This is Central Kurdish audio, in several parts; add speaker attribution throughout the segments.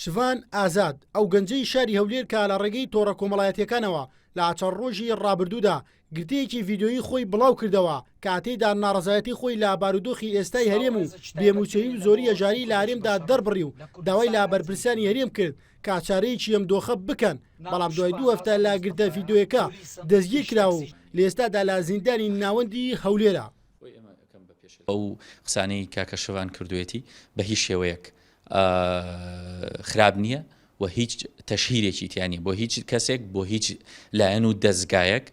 Speaker 1: شڤان ئازاد، ئەو گەنجەی شاری هەولێر کە لە ڕێگەی تۆڕە کۆمەڵایەتییەکانەوە لە چەند ڕۆژی ڕابردوودا گرتەیەکی ڤیدیۆیی خۆی بڵاوکردەوە کە تێیدا ناڕەزایەتی خۆی لە بارودۆخی ئێستای هەرێم و بێ مووچەیی و زۆری هەژاری لە هەرێمدا دەربڕی و داوای لە بەرپرسانی هەرێم کرد کە چارەیەکی ئەم دۆخە بکەن، بەڵام دوای دوو هەفتە لە گرتە ڤیدیۆیەکە دەستگیرکرا و لە ئێستادا لە زیندانی ناوەندی هەولێرە.
Speaker 2: ئەو قسانەی کاکە شڤان کردوێتی بە هیچ شێوەیەک خراپ نییە و هیچ تەشهیرێکی تیا نییە بۆ هیچ کەسێک بۆ هیچ لایەن و دەزگایەک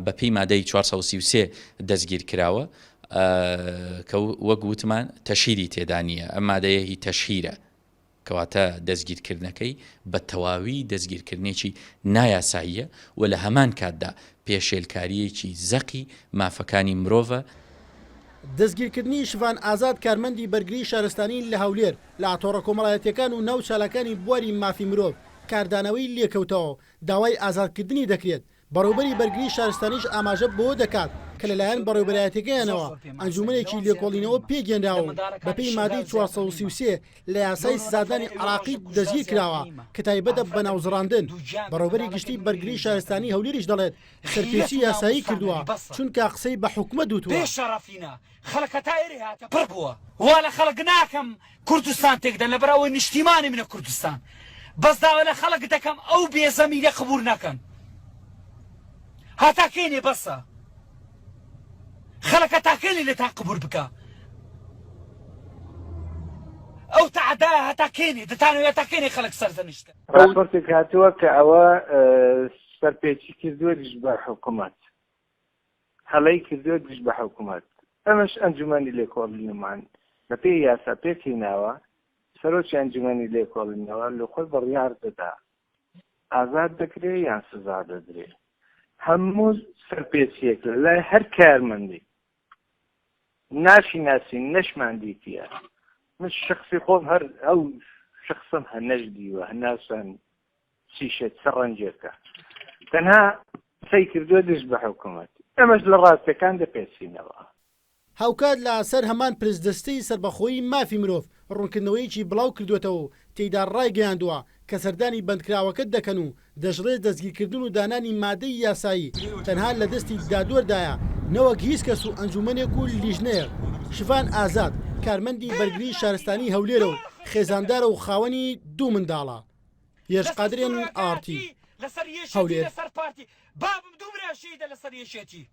Speaker 2: بە پێی مادەی 433 دەستگیر کراوە کە وەک وتمان تەشهیری تێدا نییە ئەم مادەیە هی تەشهیرە کەواتە دەستگیرکردنەکەی بە تەواوی دەستگیرکردنێکی نایاساییە و لە هەمان کاتدا پێشێلکارییەکی زەقی مافەکانی مرۆڤە.
Speaker 1: دەستگیرکردنی شڤان ئازاد کارمەندی بەرگری شارستانی لە هەولێر لە تۆڕە کۆمەڵایەتییەکان و ناو چالاکانی بواری مافی مرۆڤ کاردانەوەی لێکەوتەوە و داوای ئازادکردنی دەکرێت، بەڕێوبەری بەرگری شارستانیش ئاماژە بەوە دەکات کە لەلایەن بەڕێوبەرایەتیەکەیانەوە ئەنجومەنێکی لێکۆڵینەوە پێکهێنراوە و بەپێی مادەی 433 لە یاسای سزادانی عێراقی دەستگیرکراوە کە تایبەتە بە ناوزڕاندن. بەڕێوبەری گشتی بەرگری شارستانی هەولێریش دەڵێت سەرپێچی یاسایی کردووە چونکە قسەی بە حکومەت وتووە.
Speaker 3: خەڵک هەتا ئێرەی هاتە پڕ بووە وا لە خەڵک ناکەم کوردستان تێکدەن لەبەر ئەوەی نیشتیمانی منە کوردستان بەس داوا لە خەڵک دەکەم ئەو بێ زەمیرە قبور نەکەن هەتا کەینێ بەسە خەڵک هەتا کەینێ لێتان قبور بکە ئەو تەعدا هەتا کەینێ دەتانەوێت هەتا کەینێ خەڵک سەرزەنشت کەن
Speaker 4: ڕاپۆرتێک هاتووە کە ئەوە سەرپێچی کردووە دژ بە حکوومەت هەڵەی کردووە دژ بە حکوومەت ئەمەش ئەنجومەنی لێکۆڵینەوەمان بەپێی یاسا پێکهێناوە، سەرۆکی ئەنجومەنی لێکۆڵینەوە لە خۆی بڕیار دەدا ئازاد دەکرێ یان سزا دەدرێ. هەموو سەرپێچییەک لە لای هەر کارمەندێک ناشیناسین نەشمان دیتیە، من شەخسی خۆم هەر ئەو شەخسم هەر نەشدیوە هەر نازانم چیشە چ ڕەنجێکە تەنها قسەی کردووە دژ بە حکوومەت ئێمەش لە ڕاستیەکان دەپێچینەوە.
Speaker 1: هاوکات لە سەر هەمان پرس دەستەی سەربەخۆی مافی مرۆڤ ڕوونکردنەوەیەکی بڵاو کردووەتەوە و تێیدا ڕایگەیاندووە کە سەردانی بەندکراوەکە دەکەن و دەشڵێت دەستگیرکردن و دانانی مادەی یاسایی تەنها لە دەستی دادوەردایە نەوەک هیچ کەس و ئەنجومەنێک و لیژنەیەک. شڤان ئازاد، کارمەندی بەرگری شارستانی هەولێرە و خێزاندارە و خاوەنی دوو منداڵە. هێرش قادر ئێن ئاڕ تی، هەولێر.